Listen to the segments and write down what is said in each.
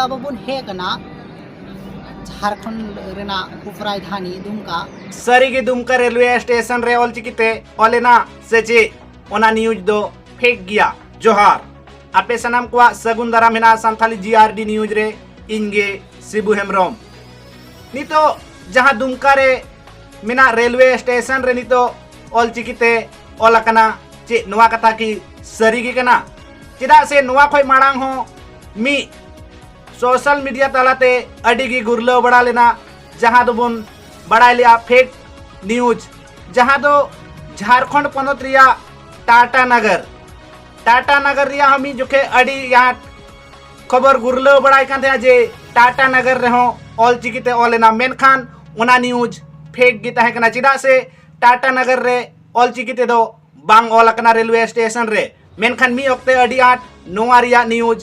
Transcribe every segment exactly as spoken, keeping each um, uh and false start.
ᱟᱵᱚ ᱵᱚᱱ ᱦᱮᱡ ᱟᱠᱟᱱᱟ ᱡᱷᱟᱲᱠᱷᱚᱸᱰ ᱨᱮᱱᱟᱜ ᱩᱯᱨᱟᱡᱽᱫᱷᱟᱱᱤ ᱫᱩᱢᱠᱟ᱾ ᱥᱟᱹᱨᱤᱜᱮ ᱫᱩᱢᱠᱟ ᱨᱮᱞᱣᱮ ᱥᱴᱮᱥᱚᱱ ᱨᱮ ᱚᱞᱪᱤᱠᱤᱛᱮ ᱚᱞ ᱮᱱᱟ ᱥᱮ ᱪᱮᱫ? ᱚᱱᱟ ᱱᱤᱭᱩᱡᱽ ᱫᱚ ᱯᱷᱮᱠ ᱜᱮᱭᱟ᱾ ᱡᱚᱦᱟᱨ, ᱟᱯᱮ ᱥᱟᱱᱟᱢ ᱠᱚᱣᱟᱜ ᱥᱟᱹᱜᱩᱱ ᱫᱟᱨᱟᱢ ᱦᱮᱱᱟᱜᱼᱟ ᱥᱟᱱᱛᱷᱟᱞᱤ ᱡᱤ ᱟᱨ ᱰᱤ ᱱᱤᱭᱩᱡᱽ ᱨᱮ᱾ ᱤᱧ ᱜᱮ ᱥᱤᱵᱩ ᱦᱮᱢᱵᱨᱚᱢ᱾ ᱱᱤᱛᱚᱜ ᱡᱟᱦᱟᱸ ᱫᱩᱢᱠᱟ ᱨᱮ ᱢᱮᱱᱟᱜ ᱨᱮᱞᱣᱮ ᱥᱴᱮᱥᱚᱱ ᱨᱮ ᱱᱤᱛᱚᱜ ᱚᱞᱪᱤᱠᱤᱛᱮ ᱚᱞ ᱟᱠᱟᱱᱟ, ᱪᱮᱫ ᱱᱚᱣᱟ ᱠᱟᱛᱷᱟ ᱠᱤ ᱥᱟᱹᱨᱤ ᱜᱮ ᱠᱟᱱᱟ? ᱪᱮᱫᱟᱜ ᱥᱮ ᱱᱚᱣᱟ ᱠᱷᱚᱱ ᱢᱟᱲᱟᱝ ᱦᱚᱸ ᱢᱤᱫ ᱥᱳᱥᱟᱞ ᱢᱤᱰᱤᱭᱟ ᱛᱟᱞᱟᱛᱮ ᱟᱹᱰᱤ ᱜᱮ ᱜᱩᱨᱞᱟᱹᱣ ᱵᱟᱲᱟ ᱞᱮᱱᱟ, ᱡᱟᱦᱟᱸ ᱫᱚᱵᱚᱱ ᱵᱟᱲᱟᱭ ᱞᱮᱜᱼᱟ ᱯᱷᱮᱠ ᱱᱤᱭᱩᱡᱽ, ᱡᱟᱦᱟᱸ ᱫᱚ ᱡᱷᱟᱲᱠᱷᱚᱸᱰ ᱯᱚᱱᱚᱛ ᱨᱮᱭᱟᱜ ᱴᱟᱴᱟ ᱱᱟᱜᱟᱨ, ᱴᱟᱴᱟ ᱱᱟᱜᱟᱨ ᱨᱮᱭᱟᱜ ᱦᱚᱸ ᱢᱤᱫ ᱡᱚᱠᱷᱮᱡ ᱟᱹᱰᱤ ᱟᱸᱴ ᱠᱷᱚᱵᱚᱨ ᱜᱩᱨᱞᱟᱹᱣ ᱵᱟᱲᱟᱭ ᱠᱟᱱ ᱛᱟᱦᱮᱸᱜᱼᱟ ᱡᱮ ᱴᱟᱴᱟ ᱱᱟᱜᱟᱨ ᱨᱮᱦᱚᱸ ᱚᱞᱪᱤᱠᱤᱛᱮ ᱚᱞ ᱮᱱᱟ, ᱢᱮᱱᱠᱷᱟᱱ ᱚᱱᱟ ᱱᱤᱭᱩᱡᱽ ᱯᱷᱮᱠ ᱜᱮ ᱛᱟᱦᱮᱸ ᱠᱟᱱᱟ᱾ ᱪᱮᱫᱟᱜ ᱥᱮ ᱴᱟᱴᱟ ᱱᱟᱜᱟᱨ ᱨᱮ ᱚᱞᱪᱤᱠᱤ ᱛᱮᱫᱚ ᱵᱟᱝ ᱚᱞ ᱟᱠᱟᱱᱟ ᱨᱮᱞᱣᱮ ᱥᱴᱮᱥᱚᱱ ᱨᱮ᱾ ᱢᱮᱱᱠᱷᱟᱱ ᱢᱤᱫ ᱚᱠᱛᱮ ᱟᱹᱰᱤ ᱟᱸᱴ ᱱᱚᱣᱟ ᱨᱮᱭᱟᱜ ᱱᱤᱭᱩᱡᱽ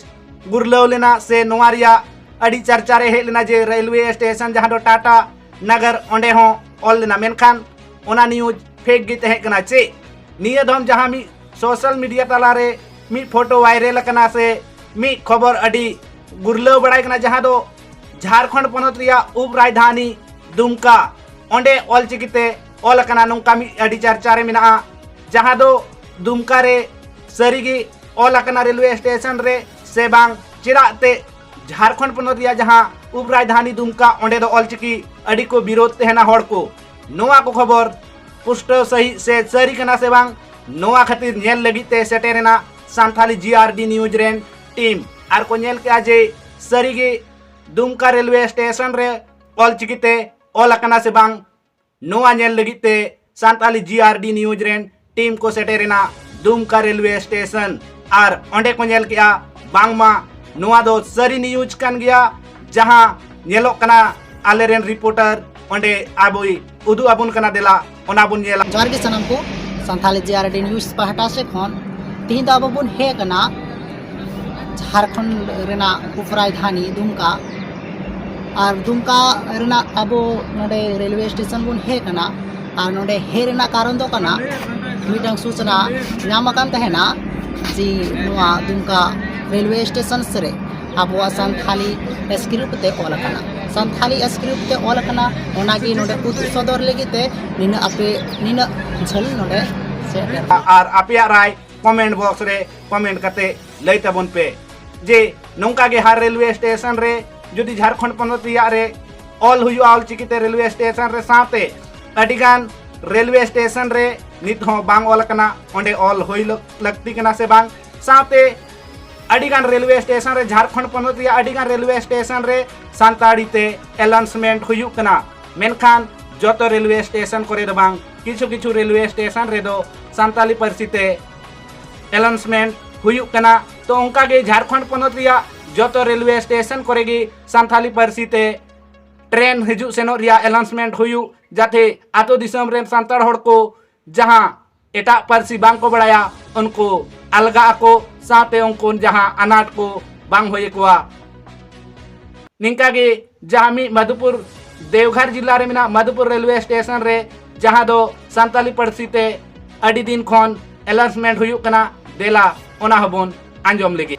ᱜᱩᱨᱞᱟᱹᱣ ᱞᱮᱱᱟ ᱥᱮ ᱱᱚᱣᱟ ᱨᱮᱭᱟᱜ ᱟᱹᱰᱤ ᱪᱟᱨᱪᱟ ᱨᱮ ᱦᱮᱡ ᱞᱮᱱᱟ ᱡᱮ ᱨᱮᱞᱣᱮ ᱥᱴᱮᱥᱚᱱ ᱡᱟᱦᱟᱸ ᱫᱚ ᱴᱟᱴᱟ ᱱᱟᱜᱟᱨ, ᱚᱸᱰᱮ ᱦᱚᱸ ᱚᱞ ᱞᱮᱱᱟ, ᱢᱮᱱᱠᱷᱟᱱ ᱚᱱᱟ ᱱᱤᱭᱩᱡᱽ ᱯᱷᱮᱠ ᱜᱮ ᱛᱟᱦᱮᱸ ᱠᱟᱱᱟ᱾ ᱪᱮᱫ ᱱᱤᱭᱟᱹ ᱫᱚᱢ ᱡᱟᱦᱟᱸ ᱢᱤᱫ ᱥᱳᱥᱟᱞ ᱢᱤᱰᱤᱭᱟ ᱛᱟᱞᱟᱨᱮ ᱢᱤᱫ ᱯᱷᱳᱴᱳ ᱵᱷᱟᱭᱨᱟᱞ ᱟᱠᱟᱱᱟ ᱥᱮ ᱢᱤᱫ ᱠᱷᱚᱵᱚᱨ ᱟᱹᱰᱤ ᱜᱩᱨᱞᱟᱹᱣ ᱵᱟᱲᱟᱭ ᱠᱟᱱᱟ, ᱡᱟᱦᱟᱸ ᱫᱚ ᱡᱷᱟᱲᱠᱷᱚᱸᱰ ᱯᱚᱱᱚᱛ ᱨᱮᱭᱟᱜ ᱩᱯ ᱨᱟᱡᱽᱫᱷᱟᱱᱤ ᱫᱩᱢᱠᱟ, ᱚᱸᱰᱮ ᱚᱞᱪᱤᱠᱤᱛᱮ ᱚᱞ ᱟᱠᱟᱱᱟ, ᱱᱚᱝᱠᱟ ᱢᱤᱫ ᱟᱹᱰᱤ ᱪᱟᱨᱪᱟ ᱨᱮ ᱢᱮᱱᱟᱜᱼᱟ, ᱡᱟᱦᱟᱸ ᱫᱚ ᱫᱩᱢᱠᱟ ᱨᱮ ᱥᱟᱹᱨᱤᱜᱮ ᱚᱞ ᱟᱠᱟᱱᱟ ᱨᱮᱞᱣᱮ ᱥᱴᱮᱥᱚᱱ ᱨᱮ ᱥᱮ ᱵᱟᱝ? ᱪᱮᱫᱟᱜ ᱛᱮ ᱡᱷᱟᱲᱠᱷᱚᱸᱰ ᱯᱚᱱᱚᱛ ᱨᱮᱭᱟᱜ ᱡᱟᱦᱟᱸ ᱩᱯ ᱨᱟᱡᱽᱫᱷᱟᱱᱤ ᱫᱩᱢᱠᱟ, ᱚᱸᱰᱮ ᱫᱚ ᱚᱞᱪᱤᱠᱤ ᱟᱹᱰᱤ ᱠᱚ ᱵᱤᱨᱳᱫ ᱛᱟᱦᱮᱱᱟ ᱦᱚᱲ ᱠᱚ᱾ ᱱᱚᱣᱟ ᱠᱚ ᱠᱷᱚᱵᱚᱨ ᱯᱩᱥᱴᱟᱹᱣ ᱥᱟᱹᱦᱤᱡ ᱥᱮ ᱥᱟᱹᱨᱤ ᱠᱟᱱᱟ ᱥᱮ ᱵᱟᱝ, ᱱᱚᱣᱟ ᱠᱷᱟᱹᱛᱤᱨ ᱧᱮᱞ ᱞᱟᱹᱜᱤᱫ ᱛᱮ ᱥᱮᱴᱮᱨ ᱮᱱᱟ ᱥᱟᱱᱛᱷᱟᱞᱤ ᱡᱤ ᱟᱨ ᱰᱤ ᱱᱤᱭᱩᱡᱽ ᱨᱮᱱ ᱴᱤᱢ᱾ ᱟᱨ ᱠᱚ ᱧᱮᱞ ᱠᱮᱜᱼᱟ ᱡᱮ ᱥᱟᱹᱨᱤᱜᱮ ᱫᱩᱢᱠᱟ ᱨᱮᱞᱣᱮ ᱥᱴᱮᱥᱚᱱ ᱨᱮ ᱚᱞᱪᱤᱠᱤᱛᱮ ᱚᱞ ᱟᱠᱟᱱᱟ ᱥᱮ ᱵᱟᱝ᱾ ᱱᱚᱣᱟ ᱧᱮᱞ ᱞᱟᱹᱜᱤᱫ ᱛᱮ ᱥᱟᱱᱛᱟᱞᱤ ᱡᱤ ᱟᱨ ᱰᱤ ᱱᱤᱭᱩᱡᱽ ᱨᱮᱱ ᱴᱤᱢ ᱠᱚ ᱥᱮᱴᱮᱨ ᱮᱱᱟ ᱫᱩᱢᱠᱟ ᱨᱮᱞᱣᱮ ᱥᱴᱮᱥᱚᱱ᱾ ᱟᱨ ᱚᱸᱰᱮ ᱠᱚ ᱧᱮᱞ ᱠᱮᱜᱼᱟ ᱵᱟᱝᱢᱟ ᱱᱚᱣᱟ ᱫᱚ ᱥᱟᱹᱨᱤ ᱱᱤᱭᱩᱡᱽ ᱠᱟᱱ ᱜᱮᱭᱟ, ᱡᱟᱦᱟᱸ ᱧᱮᱞᱚᱜ ᱠᱟᱱᱟ᱾ ᱟᱞᱮᱨᱮᱱ ᱨᱤᱯᱳᱨᱴᱟᱨ ᱚᱸᱰᱮ ᱟᱵᱚᱭ ᱩᱫᱩᱜ ᱟᱵᱚᱱ ᱠᱟᱱᱟ, ᱫᱮᱞᱟ ᱚᱱᱟ ᱵᱚᱱ ᱧᱮᱞᱟ᱾ ᱡᱚᱦᱟᱨ ᱜᱮ ᱥᱟᱱᱟᱢ ᱠᱚ, ᱥᱟᱱᱛᱟᱞᱤ ᱡᱤ ᱟᱨ ᱰᱤ ᱱᱤᱭᱩᱡᱽ ᱯᱟᱦᱴᱟ ᱥᱮᱫ ᱠᱷᱚᱱ ᱛᱮᱦᱮᱧ ᱫᱚ ᱟᱵᱚ ᱵᱚᱱ ᱦᱮᱡ ᱟᱠᱟᱱᱟ ᱡᱷᱟᱲᱠᱷᱚᱸᱰ ᱨᱮᱱᱟᱜ ᱩᱯᱨᱟᱡᱽᱫᱷᱟᱱᱤ ᱫᱩᱢᱠᱟ᱾ ᱟᱨ ᱫᱩᱢᱠᱟ ᱨᱮᱱᱟᱜ ᱟᱵᱚ ᱱᱚᱰᱮ ᱨᱮᱞᱣᱮ ᱥᱴᱮᱥᱚᱱ ᱵᱚᱱ ᱦᱮᱡ ᱟᱠᱟᱱᱟ᱾ ᱟᱨ ᱱᱚᱰᱮ ᱦᱮᱡ ᱨᱮᱱᱟᱜ ᱠᱟᱨᱚᱱ ᱫᱚ ᱠᱟᱱᱟ, ᱢᱤᱫᱴᱟᱝ ᱥᱩᱪᱚᱱᱟ ᱧᱟᱢ ᱟᱠᱟᱱ ᱛᱟᱦᱮᱱᱟ ᱡᱮ ᱱᱚᱣᱟ ᱫᱩᱢᱠᱟ ᱨᱮᱞᱣᱮ ᱥᱴᱮᱥᱚᱱ ᱨᱮ ᱟᱵᱚᱣᱟᱜ ᱥᱟᱱᱛᱷᱟᱞᱤ ᱥᱠᱨᱤᱯᱴ ᱛᱮ ᱚᱞ ᱟᱠᱟᱱᱟ᱾ ᱥᱟᱱᱛᱷᱟᱞᱤ ᱥᱠᱨᱤᱯᱴ ᱛᱮ ᱚᱞ ᱟᱠᱟᱱᱟ, ᱚᱱᱟᱜᱮ ᱱᱚᱰᱮ ᱩᱫᱩᱜ ᱥᱚᱫᱚᱨ ᱞᱟᱹᱜᱤᱫ ᱛᱮ ᱱᱤᱱᱟᱹᱜ ᱟᱯᱮ, ᱱᱤᱱᱟᱹᱜ ᱡᱷᱟᱹᱞ ᱱᱚᱰᱮ ᱥᱮᱴᱮᱨ᱾ ᱟᱨ ᱟᱯᱮᱭᱟᱜ ᱨᱟᱭ ᱠᱚᱢᱮᱱᱴ ᱵᱚᱠᱥ ᱨᱮ ᱠᱚᱢᱮᱱᱴ ᱠᱟᱛᱮ ᱞᱟᱹᱭ ᱛᱟᱵᱚᱱ ᱯᱮ ᱡᱮ ᱱᱚᱝᱠᱟ ᱜᱮ ᱦᱟᱨ ᱨᱮᱞᱣᱮ ᱥᱴᱮᱥᱚᱱ ᱨᱮ ᱡᱩᱫᱤ ᱡᱷᱟᱲᱠᱷᱚᱸᱰ ᱯᱚᱱᱚᱛ ᱨᱮᱭᱟᱜ ᱨᱮ ᱚᱞ ᱦᱩᱭᱩᱜᱼᱟ, ᱚᱞᱪᱤᱠᱤ ᱛᱮ ᱨᱮᱞᱣᱮ ᱥᱴᱮᱥᱚᱱ ᱨᱮ, ᱥᱟᱶᱛᱮ ᱟᱹᱰᱤᱜᱟᱱ ᱨᱮᱞᱣᱮ ᱥᱴᱮᱥᱚᱱ ᱨᱮ ᱱᱤᱛ ᱦᱚᱸ ᱵᱟᱝ ᱚᱞ ᱟᱠᱟᱱᱟ, ᱚᱸᱰᱮ ᱚᱞ ᱦᱩᱭ ᱞᱟᱹᱠ-, ᱞᱟᱹᱠᱛᱤ ᱠᱟᱱᱟ ᱥᱮ ᱵᱟᱝ? ᱥᱟᱶᱛᱮ ᱟᱹᱰᱤᱜᱟᱱ ᱨᱮᱞᱣᱮ ᱥᱴᱮᱥᱚᱱ ᱨᱮ, ᱡᱷᱟᱲᱠᱷᱚᱸᱰ ᱯᱚᱱᱚᱛ ᱨᱮᱭᱟᱜ ᱟᱹᱰᱤᱜᱟᱱ ᱨᱮᱞᱣᱮ ᱥᱴᱮᱥᱚᱱ ᱨᱮ ᱥᱟᱱᱛᱟᱲᱤ ᱛᱮ ᱮᱞᱟᱣᱩᱱᱥᱢᱮᱱᱴ ᱦᱩᱭᱩᱜ ᱠᱟᱱᱟ, ᱢᱮᱱᱠᱷᱟᱱ ᱡᱚᱛᱚ ᱨᱮᱞᱣᱮ ᱥᱴᱮᱥᱚᱱ ᱠᱚᱨᱮ ᱫᱚ ᱵᱟᱝ, ᱠᱤᱪᱷᱩ ᱠᱤᱪᱷᱩ ᱨᱮᱞᱣᱮ ᱥᱴᱮᱥᱚᱱ ᱨᱮᱫᱚ ᱥᱟᱱᱛᱟᱲᱤ ᱯᱟᱹᱨᱥᱤ ᱛᱮ ᱮᱞᱟᱣᱩᱱᱥᱢᱮᱱᱴ ᱦᱩᱭᱩᱜ ᱠᱟᱱᱟ᱾ ᱛᱚ ᱚᱱᱠᱟ ᱜᱮ ᱡᱷᱟᱲᱠᱷᱚᱸᱰ ᱯᱚᱱᱚᱛ ᱨᱮᱭᱟᱜ ᱡᱚᱛᱚ ᱨᱮᱞᱣᱮ ᱥᱴᱮᱥᱚᱱ ᱠᱚᱨᱮ ᱜᱮ ᱥᱟᱱᱛᱟᱲᱤ ᱯᱟᱹᱨᱥᱤ ᱛᱮ ᱴᱨᱮᱱ ᱦᱤᱡᱩᱜ ᱥᱮᱱᱚᱜ ᱨᱮᱭᱟᱜ ᱮᱞᱟᱣᱩᱱᱥᱢᱮᱱᱴ ᱦᱩᱭᱩᱜ, ᱡᱟᱛᱮ ᱟᱛᱳ ᱫᱤᱥᱚᱢ ᱨᱮᱱ ᱥᱟᱱᱛᱟᱲ ᱦᱚᱲ ᱠᱚ ᱡᱟᱦᱟᱸ ᱮᱴᱟᱜ ᱯᱟᱹᱨᱥᱤ ᱵᱟᱝ ᱠᱚ ᱵᱟᱲᱟᱭᱟ, ᱩᱱᱠᱩ ᱟᱞᱜᱟᱜ ᱟᱠᱚ, ᱥᱟᱶᱛᱮ ᱩᱱᱠᱩ ᱡᱟᱦᱟᱸ ᱟᱱᱟᱴ ᱠᱚ ᱵᱟᱝ ᱦᱩᱭ ᱟᱠᱚᱣᱟ᱾ ᱱᱤᱝᱠᱟ ᱜᱮ ᱡᱟᱦᱟᱸ ᱢᱤᱫ ᱢᱟᱫᱷᱩᱯᱩᱨ, ᱫᱮᱣᱜᱷᱚᱨ ᱡᱤᱞᱟ ᱨᱮ ᱢᱮᱱᱟᱜ ᱢᱟᱫᱷᱩᱯᱩᱨ ᱨᱮᱞᱣᱮ ᱥᱴᱮᱥᱚᱱ ᱨᱮ, ᱡᱟᱦᱟᱸ ᱫᱚ ᱥᱟᱱᱛᱟᱞᱤ ᱯᱟᱹᱨᱥᱤ ᱛᱮ ᱟᱹᱰᱤ ᱫᱤᱱ ᱠᱷᱚᱱ ᱮᱞᱟᱣᱩᱱᱥᱢᱮᱱᱴ ᱦᱩᱭᱩᱜ ᱠᱟᱱᱟ, ᱫᱮᱞᱟ ᱚᱱᱟ ᱦᱚᱸᱵᱚᱱ ᱟᱸᱡᱚᱢ ᱞᱮᱜᱮ᱾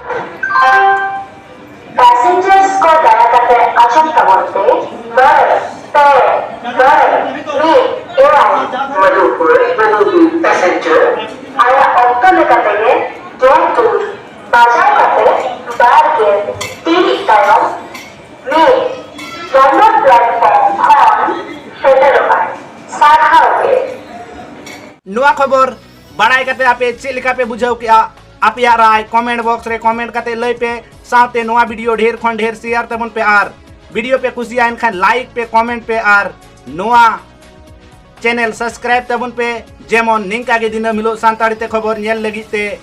ᱯᱮᱥᱮᱧᱡᱟᱨᱥ ᱠᱚ ᱫᱟᱭᱟ ᱠᱟᱛᱮ ᱟᱸᱡᱚᱢ ᱛᱟᱵᱚᱱ ᱯᱮ, ᱵᱟᱨ ᱯᱮ ᱵᱟᱨ ᱢᱤᱫ ᱮᱭᱟᱭ ᱢᱟᱫᱷᱩᱯᱩᱨ ᱢᱟᱱᱩᱜᱤ ᱯᱮᱥᱮᱧᱡᱟᱨ ᱟᱭᱟᱜ ᱚᱠᱛᱚ ᱞᱮᱠᱟᱛᱮ ᱜᱮ ᱜᱮᱞ ᱛᱩᱨ ᱵᱟᱡᱟᱣ ᱠᱟᱛᱮ ᱵᱟᱨ ᱜᱮᱞ ᱴᱤᱲᱤᱡ ᱛᱟᱭᱚᱢ ᱢᱤᱫ ᱡᱚᱱᱢᱚ ᱯᱞᱟᱴᱯᱷᱚᱨᱢ ᱠᱷᱚᱱ ᱥᱮᱴᱮᱨᱚᱜᱼᱟᱭ᱾ ᱥᱟᱨᱦᱟᱣ ᱜᱮ᱾ ᱱᱚᱣᱟ ᱠᱷᱚᱵᱚᱨ ᱵᱟᱲᱟᱭ ᱠᱟᱛᱮ ᱟᱯᱮ ᱪᱮᱫ ᱞᱮᱠᱟ ᱯᱮ ᱵᱩᱡᱷᱟᱹᱣ ᱠᱮᱜᱼᱟ? ᱟᱯᱮᱭᱟᱜ ᱨᱟᱭ ᱠᱚᱢᱮᱱᱴ ᱵᱚᱠᱥ ᱨᱮ ᱠᱚᱢᱮᱱᱴ ᱠᱟᱛᱮ ᱞᱟᱹᱭ ᱯᱮ, ᱥᱟᱶᱛᱮ ᱱᱚᱣᱟ ᱵᱷᱤᱰᱤᱭᱳ ᱰᱷᱮᱨ ᱠᱷᱚᱱ ᱰᱷᱮᱨ ᱥᱮᱭᱟᱨ ᱛᱟᱵᱚᱱ ᱯᱮ, ᱟᱨ ᱵᱷᱤᱰᱤᱭᱳ ᱯᱮ ᱠᱩᱥᱤᱭᱟᱜᱼᱟ ᱮᱱᱠᱷᱟᱱ ᱞᱟᱭᱤᱠ ᱯᱮ, ᱠᱚᱢᱮᱱᱴ ᱯᱮ, ᱟᱨ ᱱᱚᱣᱟ ᱪᱮᱱᱮᱞ ᱥᱟᱵᱥᱠᱨᱟᱭᱤᱵ ᱛᱟᱵᱚᱱ ᱯᱮ, ᱡᱮᱢᱚᱱ ᱱᱤᱝᱠᱟ ᱜᱮ ᱫᱤᱱᱟᱹᱢ ᱦᱤᱞᱳᱜ ᱥᱟᱱᱛᱟᱲᱤ ᱛᱮ ᱠᱷᱚᱵᱚᱨ ᱧᱮᱞ ᱞᱟᱹᱜᱤᱫ ᱛᱮ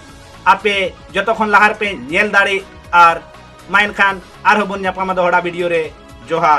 ᱟᱯᱮ ᱡᱚᱛᱚ ᱠᱷᱚᱱ ᱞᱟᱦᱟ ᱨᱮᱯᱮ ᱧᱮᱞ ᱫᱟᱲᱮᱜ᱾ ᱟᱨ ᱢᱟ ᱮᱱᱠᱷᱟᱱ ᱟᱨᱦᱚᱸ ᱵᱚᱱ ᱧᱟᱯᱟᱢᱟ ᱫᱚᱦᱲᱟ ᱵᱷᱤᱰᱤᱭᱳ ᱨᱮ᱾ ᱡᱚᱦᱟᱨ᱾